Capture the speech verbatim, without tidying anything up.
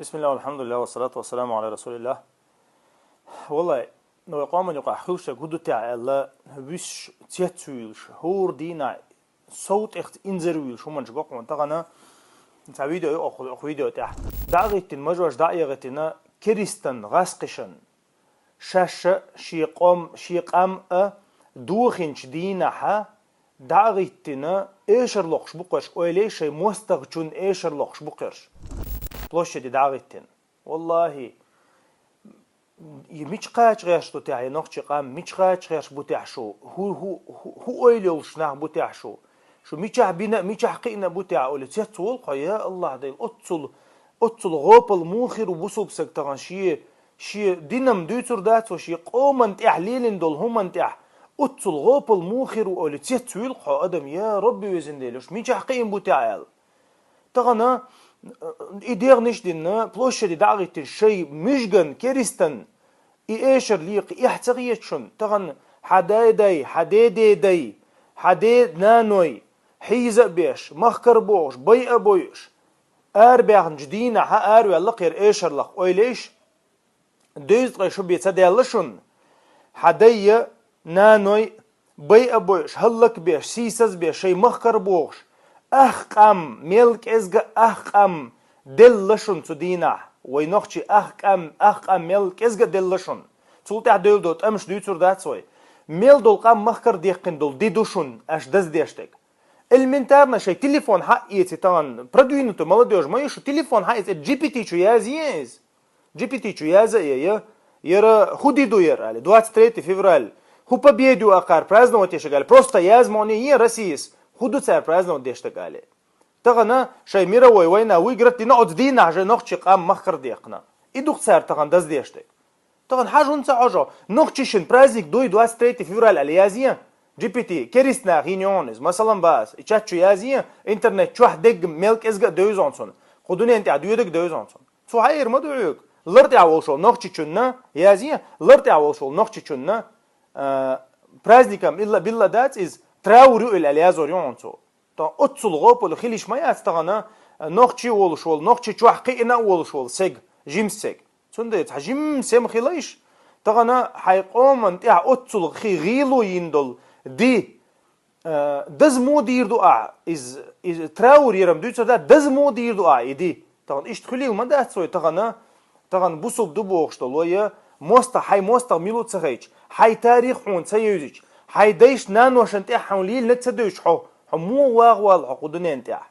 بسم الله والحمد لله والصلاة والسلام على رسول الله. Валлай, ну, вай къоман юкъахь хуьлуш дерг хӀун ду техьа аьлла, вуьсуш, цецвуьйлуш, хӀора дийнахь сов тӀехь инзарвуьйлуш хӀуманаш го хьуна тахана. Цхьа видео ю оха, оха видео тӀехь. ДӀа а гӀиттина, мажош дӀа а ягӀиттина, керистан гӀаскхишан шаьш а, шен къом, шен къам а дохийначу дийнахьа дӀа а гӀиттина, эшар локхуш бу кхуьш, ойла йе, шайн мостагӀчунна эшар локхуш бу кхуьш. Площаде дӀа а гӀиттина. Валлахьи, и мича кхача гӀерташ ду техьа, я нохчийн къам, мича кхача гӀерташ бу техьа шу? ХӀу, хӀу, хӀу, хӀу ойла йолуш нах бу техьа шу? Шу мичахь бина а, мичахь кхиъна а бу техьа, олий, цецволу хьо, я АллахӀ Дела, оццул, оццул гӀопал муха хир ву бусулба стаг тахана, шен, шен динан дуьйцур дац вай, шен къоман тӀехь лелийна долу хӀуманна тӀехь оццул гӀопал муха хир ву, олий, цецвуьйлу хьо, адам, я Рабби везан Дела, шу мичахь кхиъна бу техьа аьлла. Тахана, э, и дегӀнаш а дина, площаде дӀа а гӀиттина, шайн муьжган, керистан и эшар лекха эхь ца хета шуна? Тахана хьан дай-дай, хьан ден ден дай, хьан ден наной, хьийза а беш, махкара а бохуш, байа а бойуш, арабаьхначу дийнахьа араваьлла кхера эшар лакха, ойла йе аш? Девза ткъе шо бен ца даьлла шуна? Хьан дай а, наной а, байа а бойуш, хӀаллакбеш, сийсазбеш, шайн махкара а бохуш, ах къам, мел кӀезга а ах къам делла шуна цу дийнахь. Вай нохчий, ах къам, ах къам мел кӀезга а делла шуна. Цул тӀаьхьа девлла долу тӀамаш дуьйцур дац вай. Мел долу къам махкара а деккхина долу ди ду шуна, аша даздеш дерг. Элементарно шайн телефон хьаэций тахана, продвинутая молодёжь ма ю шу, телефон хьаэций, джи пи ти чу язъе иза. Джи пи ти чу язъе, я, яра хӀун ди ду яра, али, двадцать третье февраль, хӀун победа ю акхар праздновать деш дерг, али, просто язъе ма е Россияс, хӀун ду цара праздновать деш дерг, али. Тахана шайн мировой война выиграть дина оцу дийнахь жа нохчийн къам махкара а деккхина. И ду-кх цара тахана даздеш дерг. Тахана хьажа хӀунда ца хьожу? Нохчашна праздник дуй двадцать третье февраль аьлла язъе? Джи пи ти, керист нах йина йогӀу иза. Масалан, бац, и чат чу язъе, интернет чохь дегга мел кӀезга а девза хьуна цунна. Кху дуьнен тӀехь доьдург а девза хьуна цунна. Цо хьаэр ма ду хьоьга. Лар тӀехь волуш волу нохчичунна язъе, лар тӀехь волуш волу нохчичунна, а, праздникам илла-билла дац иза, траур ю аьлла язор ю хьуна цо. Тахана оццул гӀопал хила йиш ма яц тахана, нохчи а волуш волу, нохчи чохь кхиъна а волуш волу сег, жимас сег. Цундела цхьа жимма сема хила йиш. Тахана хьайн къоман тӀехь оццул хи гӀийло йина долу ди, а, даза муха дийр ду ахь, иза, иза траур ярам дуьйцур дац, даза муха дийр ду ахь и ди? Тахана иштта хуьлийла ма дац вай тахана, тахана бусулба ду бохуш долу вай, я мостагӀа, хьайн мостагӀа мила ву ца хеташ, хьайн тарих хьуна ца евзича, хьайн дайшна, наношна тӀехь хьуна лелийнарг ца девзаш хьо, хьо муха вагӀа валла хьо кху дуьнен тӀехь?